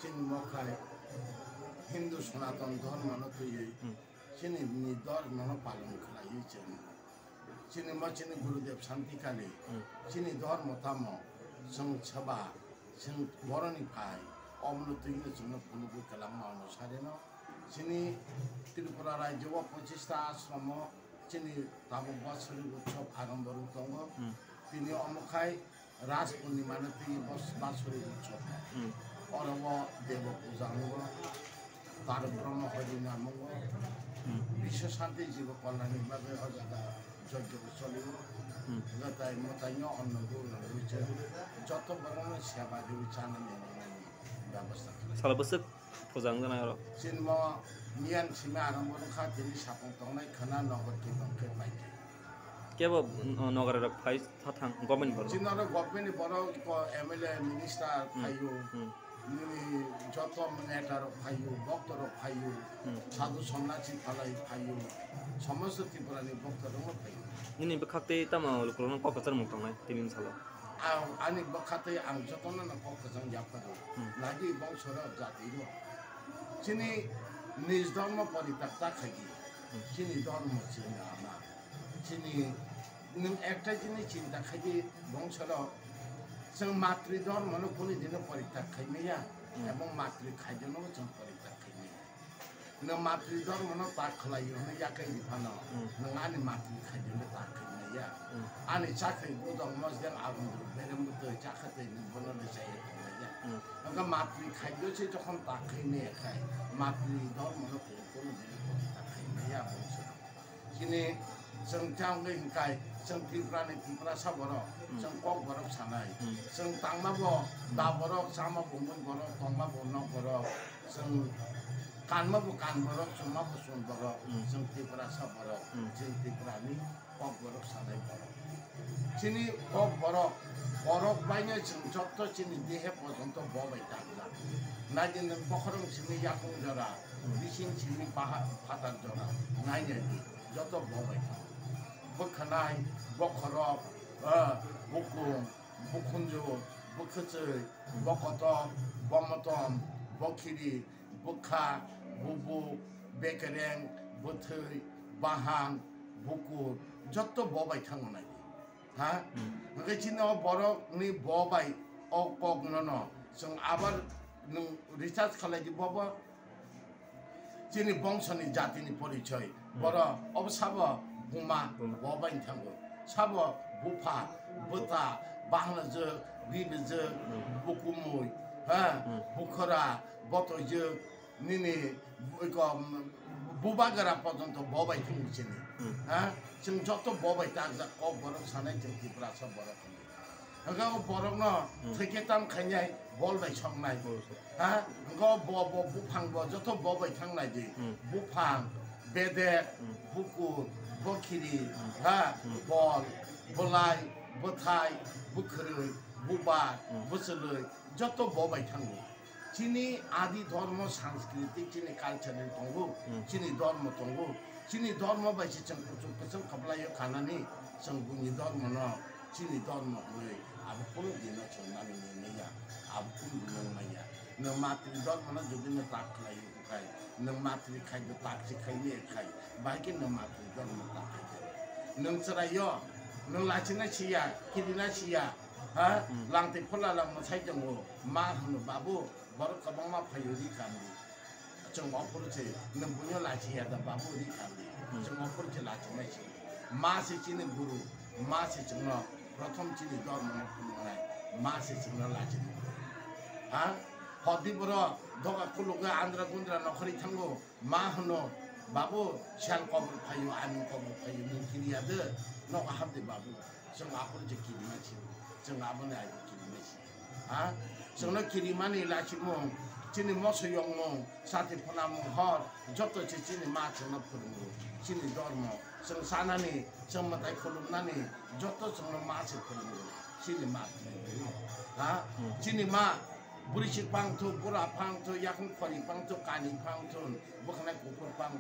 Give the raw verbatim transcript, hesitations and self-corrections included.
Chini mokhai Hindu Sanatan Dharma no twiwi, hmm, chini ni dharma no palon khlaiwi chwng. Chini mo chini Gurudev Santi Kali, hmm, chini dharma tamo, chwng saba, chwng boroni phai, omono twiwi chwngno phunugwi kwlangma onusarino. Chini Tripura rajyo o pochista ashromo, chini tabuk Basuri Utsav arombo rwk tongo. Hmm. Tini omo khai Ras Purnima no twi bos-, Basuri Utsav. Hmm. Oro o Debo Puja wngo, Tarok Brahma Hari Nam wngo, hmm, Biswa Shanti Jibo Kalyanni bagwi o jaga jogyo bo cholio. Hmm. Gatai mwtai no onno rw rw rw se joto borok no seba rw chanani nangani bebostha khlai. Salo bwswk puja wngjaknai oro? Chini mo miyan simi arombo wngkha, tini sapung tongnai khwna nogor kibang khe paikhe. Kebo, mm, nogararok phai tha thang government borok? Chini oro government ni borok ko M L A, minister, hmm, phaio. Hmm. Nini joto neta rok phaio, bokto rok phaio, hmm, sadhu sonnasi phalai phaio, somosto Tripura ni bokto rok no phaio. Nini bwkhak tei tamo lukurok no kok kwchar mung tongnai tini ni salo? Ang ani bwkha tei ang jotono no kok kwchang yapha rw. Hmm. Nadi bongso rok jati rok. Chini nij dharma porityag ta khaidi. Hmm. Chini dharma chini ama. Chini nwng ekta jinis chinta khaidi bongso rok. Chwng matri dharma no kuni dino porityag khai maya. Hmm. Ebong matri khaido no chwng porityag khai maya. Nwng matri dharma no tak khlai hwnwi yakai di phano, hmm, nwng ani matri khaido no tak khai maya. Hmm. Ani chakhai bodong mosdeng abondro berem bwtwi chakha twi nwng bono le chaya tong maya. Hmm. Nwng matri khaido se jokhon tak khai maya khai, matri dharma no kunu dino tak khai maya bongso. Chini chwng chang wngwi hwnkhai, chwng Tripura ni Tripura sa borok, hmm, chwng kok borok sanai. Hmm. Chwng tangma bo, hmm, da borok, chama bo mung borok, tongma bo nok borok, chwng kanma bo kan borok, chuma bo chun borok, hmm, chwng Tripura sa borok, hmm, chwng Tripura ni kok borok sanai borok. Chini kok borok, borok baino chwng jotto chini dehe porjonto bo bai tangjak. Nai di nwng bokhorok simi yakung jora, hmm, bising simi baha phatar jora, nai nai di. Joto bo bai thango. Bwkhanai, bokhorok, ah, bukung, bukhunju, bwkhwchwi, bokotok, bomotom, bokhiri, bwkha, bubuk, bekereng, bwthwi, bahang, bukur, joto bo bai thango nai. Ha? Hmm. Hwnkhe chini o borok ni bo bai o kok no no chwng abar nwng research khalai di, bo bo chini bongso ni jati ni porichoi. Hmm. Boro obo sabo buma, buma, bo bai thango. Sabo bupha, bwta, bahlajwk, rilajwk, hmm, bukumui, ha? Hmm. Bukhora, botoijwk, nini iko, um, bubagra porjonto bo bai thung chini. Hmm. Ha? Chwng joto bo bai takjak, kok borok sanai chwng Tiprasa borok hwnwi. Hwnkhe o borokno, hmm, thwikhe tam khainai bol bai soknai. Bol sok. Ha? Hwnkhe o bo, bo buphang bo joto bo bai thangnai di. Hmm. Buphang, bedek, hmm, bukur, bokhiri, hmm, ha? Hmm. Bol, bolai, bwthai, bwkhwrwi, bubar, hmm, bwchwlwi, joto bo bai thango. Chini adi dhormo, sanskritik, chini culture ni tongo, hmm, chini dhormo tongo. Chini dhormo bai se chwng kuchuk kwchwng khablai o khanani, chwng buini dhormo no chini dhormo hwnwi abo kunu dino chwng nani nini ya, abo kunu dino wngmaya. Nwng matri dhormo no jodi no tak khlai o khai, nwng matri khai do tak se khai ni khai, bai khe nwng matri dhormo tak khai de. Nwng chwrai yo, nwng lachina siya, kirina siya, ha? Hmm. Langtwi phulala mwsai tongo, ma hwno, "Babu, borok kwbangma phaio, ri kandi." Chwng ophuru se nwng buino lachi ya da, babu, ri kandi. Hmm. Chwng ophuru se lachi nai se. Ma se chini guru, ma se chwngno prothom chini dhormo no phunuknai, ma se chwngno lachi nai. Ha? Hodi borok doga khulugwi andra gundra nokhorwi thango, ma hwno, "Babu, sel kobor phaio, ani kobor phaio, nwng kiriya de, nogo hapdi babu." Chwng aphuru je kirima si, chwng aboni age kirima si. Ha? Chwngno kirimani lachimung, chini moso yongmung, sati phunamung hor, joto se chini ma chwngno phwrwngo, chini dhormo, Chwng chanani, chwng mwtai khulumnani, joto chwngno ma se khulumgo. Chini ma tini ha? Chini ma bwrwi si pang thu, bura pang thu, yakung khori pang thu, kani pang thu, bwkhanai kuphur pang